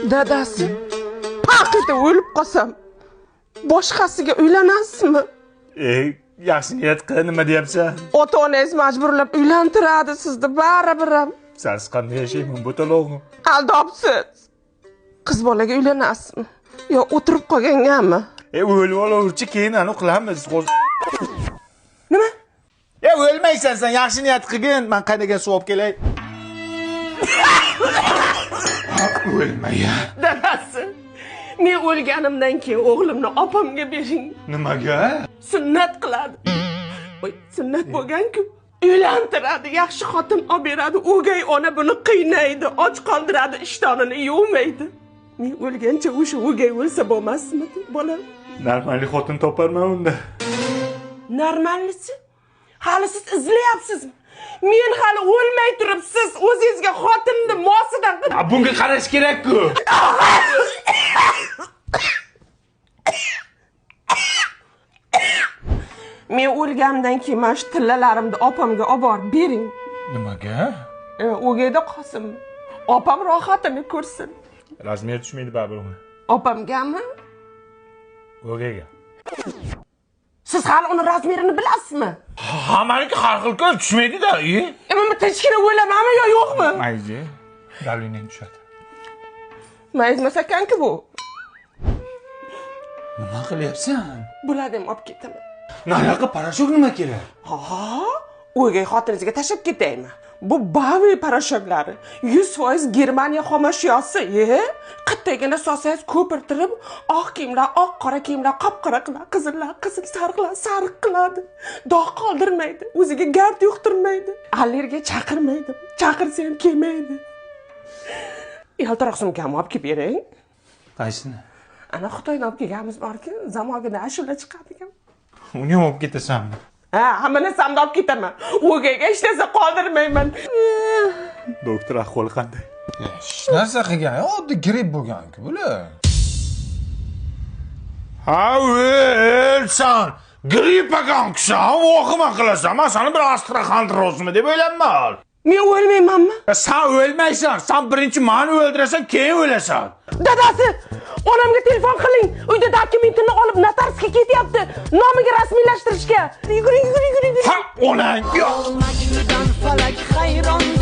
Dadasi, paqida o'lib qolsam, boshqasiga uylanasizmi? Yaxshi niyat qil, nima deyapsan? Ota-onangiz majburlab uylantiradi sizni baribir ham. Sensiz qanday yashayman bo'talog'im? Aldobsiz. Qiz bolaga uylanasizmi? Yo o'tirib qolgangami? O'lib olaverchi, keyin anu qilamiz. Nima? O'lmaysan sen, yaxshi niyat qilgin. Men qaynagan suv olib kelay. O'lmaya. Dadasi, men o'lganimdan keyin o'g'limni opamga bering. Nimaga? Sunnat qiladi. Voy, sunnat bo'lgan-ku. Uylantiradi, yaxshi xotin olib beradi. O'gay ona buni qiynaydi, och qoldiradi, ishtonini yuvmaydi. Men o'lgancha o'sha o'gay o'lsa bo'lmasmidi, bolam? Normalli xotin toparman unda. Normallisi? Hali siz izlayapsizmi? Men hali o'lmay turib siz o'zingizga xotinni mosidan qilib... Bunga qarash kerak-ku. Men o'lganimdan keyin mana shu tillalarimni opamga olib borib bering. Nimaga? O'gayda qolsin. Opam rohatini ko'rsin. Razmer tushmaydi baribir uni. Opamgami? O'gayga. Siz hali uni razmerini bilasizmi? Ha, meniki har xil ko'z tushmaydi-da, Men tinchgina o'lamanmi yo yo'qmi? Mayli, davleniyam tushadi. Mayizmas ekan-ku bu. Nima qilyapsan? Bularni ham olib ketaman. Nariyoqqa parashok nima kerak? Ha, o'gay xotiningizga tashlab ketaymi? Bu Bavi parashoklari 100% Germaniya xomashyosi, Qattagina solsangiz ko'pirtirib, oq kiyimlar, oq qora kiyimlar qop-qora qiladi, qizillar qizil, sariqlar sariq qiladi. Dog' qoldirmaydi, o'ziga gard yuqtirmaydi. Allergiya chaqirmaydi, chaqirsa ham kelmaydi. Yaltiroq sumkamni olib kelib bering. Qaysini? Ana Xitoydan olib kelganimiz borki, zamogida ashula chiqadigan. Uni ham olib ketasanmi? Ha, hamma narsamni olib ketaman. O'gayga hech narsa qoldirmayman. Doktor, ahvoli qanday? Hech narsa qilgan, oddiy gripp bo'lgan-ku bular. Ha, o'lsan, gripp ekan-kusan, vahima qilasan. Men seni bir astraxandrozmi deb o'ylayman. Men o'lmaymanmi? Sen o'lmaysan. Sen birinchi meni o'ldirasan, keyin o'lasan. Dadasi, onamga telefon qiling. Uyda dokumentini olib notariusga ketyapti. Nomiga rasmiylashtirishga. Yuguring, yuguring, yuguring. Ha, onang. Olmakdan falak hayron.